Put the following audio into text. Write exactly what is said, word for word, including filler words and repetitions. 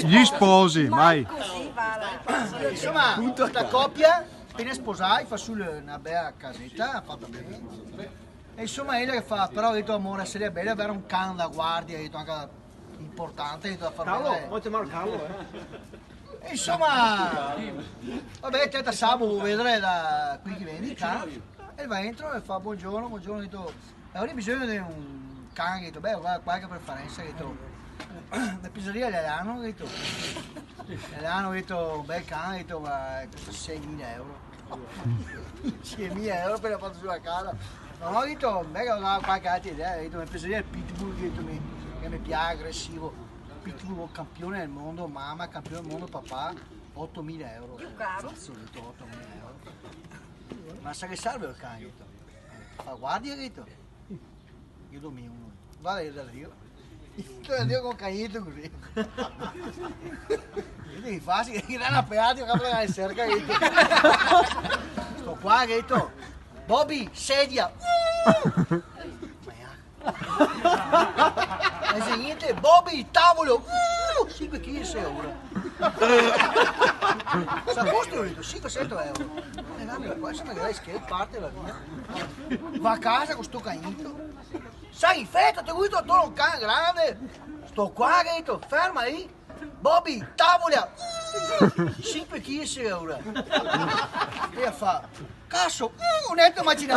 Gli sposi, mai. Insoma, sta copia, apena sposai, fa su na bela caseta, fata ben. E insoma, ela che fa, però, ga dito, amore, saria bela aver un can da guardia, ga dito, anca inportante, ga dito, da far Carlo, vedar. Pol ciamar Carlo, eh? E insoma, va ben, tenta sabo, vedremo da quei che vien, can. E va dentro e fa, "Bongiorno, bongiorno", ga dito, "Avrei bisogno de un can", ga dito, "Beh, varda, qualche preferensa", ga dito, "me piasaria l'Alano", ga dito. L'Alano, ga dito, "Bel can", ga dito, "ma costa seimila euro." Seimila euro apena fato su la casa. No, no, ga dito, "Beh, che go qualche altra idea", ga dito, "Me piasaria el pitbull", ga dito, "me, che me piace, agresivo. Pitbull, campione del mondo, mama, campione del mondo, papà, otomila euro." Più caro. Cazzo, ga dito, "otomila euro. Ma sa che serve el can?", ga dito. "Fa guardia", ga dito. Io dormivo, no. Vado io da Dio. Io da Dio con Cagnito cusì. Io digo, "Fasi, che ghe dà na peata, che la cerca", ga dito. Sto qua, ga dito, "Bobby, sedia." Ma ja. E se gnente, "Bobby, tavolo." "Uh, sinque chili e sei euro." "Sa costa?", ga dito, "sinquesento euro." E là, qua, insoma, che dai, che parte la via. Va a casa con sto Cagnito. "Sa, infeta, te go dito, te go un can grande." Sto qua, ga dito, "Ferma lì. Bobby, tavola." "Sinque chili e sei euro." E la fa, "Caso, mm, un eto macinà."